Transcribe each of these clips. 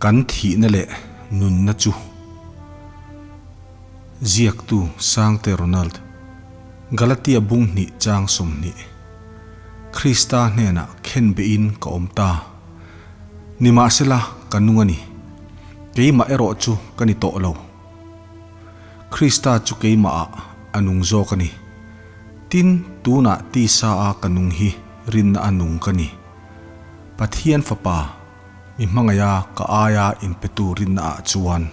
Kan thihna leh nunna chu. Ziaktu Sangte Ronald, Galatia bung hnih chang 20. Krista hnenah khen behin ka awm ta. Nimahsela ka nung a ni. Keimah erawh chu ka ni tawh lo. Krista chu keimahah a nung zawk a ni. Tin, tunah tisa a ka nung hi rinna a nung ka ni. Pathian Fapa, mi hmangaiha ka aia inpetu rinna ah chuan.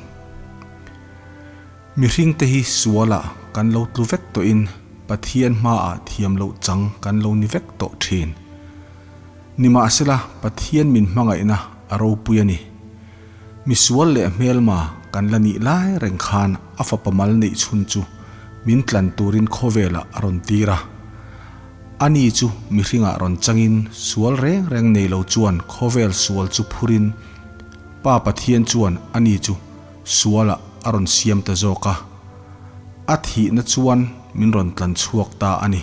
Mihringte hi sualah kan lo tlu vek tawhin Pathian hmaah thiam loh chang kan lo ni vek tawh thin. Nimahsela, Pathian min hmangaihna a ropui a ni. Mi sual leh hmelma kan la nih lai reng khan a fapa mal neih chhun chu min tlan turin khawvelah a rawn tir a. Ani chu mihringah rawn changin sual reng reng nei lo chuan khawvel sual chu phurin Pa Pathian chuan ani chu sualah a rawn siam ta zawk a. A thihna chuan min rawn tlan chhuak ta a ni.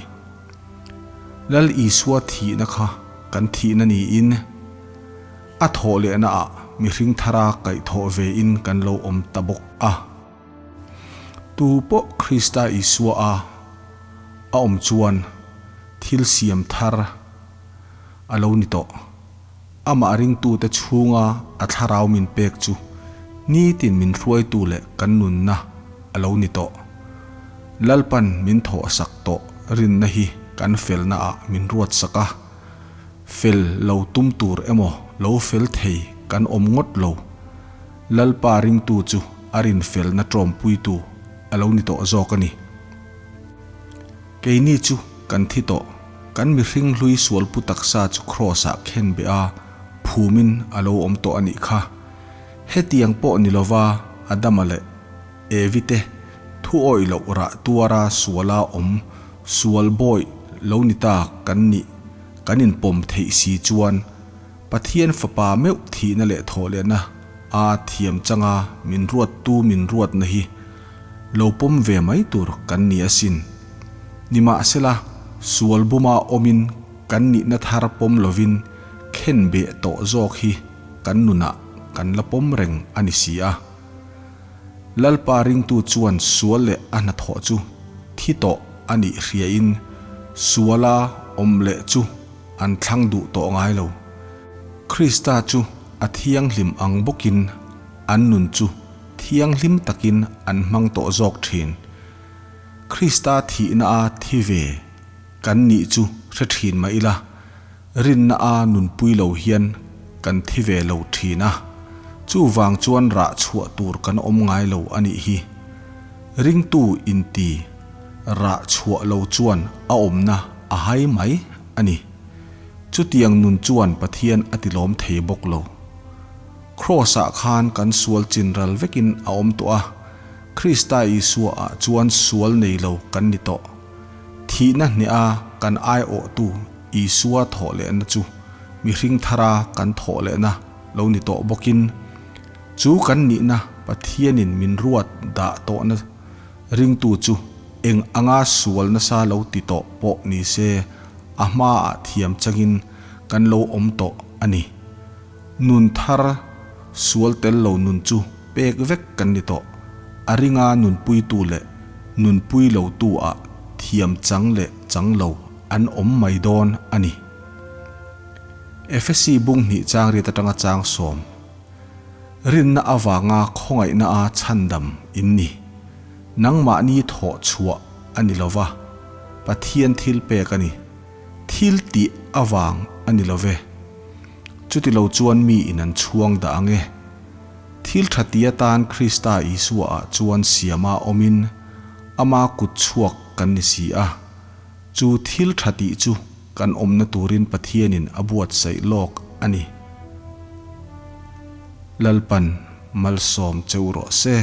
Lal Isua thihna kha kan thihna niin a thawh lehnaah mihring thara kaihthawh vein kan lo awm ta bawk a. Tu pawh Krista Isua a a awm chuan thil siam thar a lo ni tawh. Amah ringtute chhunga a thlarau min pek chu nitin min hruaitu leh kan nunna a lo ni tawh. Lalpan min thawhsak tawh rinna hi kan felnaah min ruatsak a. Fel lo tum tur emaw lo fel thei kan awm ngawt lo. Lalpa ringtu chu a rinfelna tawmpuitu a lo ni tawh zawk a ni. Keini chu kan thi tawh, kan mihring hlui sualpu taksa chu Kraws-ah khen beh a, phumin a lo awm tawh a nih kha. Hetiang pawh ni lova Adama leh Evi te thu awih loh rah tuara suala awm sual bawih lo ni ta kan nih kan inpawm theih si chuan Pathian Fapa meuh thihna leh thawhlehna a thiam changa min ruattu min ruatna hi lo pawm ve mai tur kan ni asin. Nimahsela, sual buma awmin kan nihna thar pawm lovin khen beh tawh zawk hi kan nunah kan la pawm reng a ni si a. Lalpa ringtu chuan sual leh a hnathawh chu thi tawh a nih hriain suala awm leh chu an thlang duh tawh ngai lo. Krista chu a thianghlim ang bawkin an nun chu thianghlim takin an hmang tawh zawk thin. Krista thihna a thi ve kan nih chu hre thin mah ila, rinna a nunpui lo hian kan thi ve lo thin a, chuvang chuan rah chhuah tur kan awm ngai lo a nih hi. Ringtu inti rah chhuah lo chuan a awmna a hai mai a ni. Chutiang nun chuan Pathian a tilawm thei bawk lo. Kraws-ah khan kan sual chin ral vekin a awm tawh a, Krista Isua-ah chuan sual nei lo kan ni tawh. Thihna hneha kan aiawhtu Isua thawh lehna chu mihring thara kan thawh lehna lo ni tawh bawkin, chu kan nihna Pathianin min ruat dah tawhna ringtu chu eng anga sual nasa lo ti tawh pawh ni se a hmaah thiam changin kan lo awm tawh a ni. Nun thar sual tel lo nun chu pek vek kan ni tawh. A ringa nunpuitu leh nunpui lotu ah thiam chang leh chang lo an awm mai dawn a ni. Efesi bung hnih chang riat atanga chang sawm. Rinna avanga khawngaihna a chhandam in ni. Nangmahni thawh chhuah a ni lova, Pathian thil pek a ni. Thil tih avang a ni love. Chuti lo chuan mi in an chhuang dah ang e. Thil tha ti atan Krista Isua ah chuan siama awmin ama kut chhuak kan ni si a. Chu thil tha tih chu kan awmna turin Pathianin a buatsaih lawk a ni. Lalpan malsawm cheu rawh se.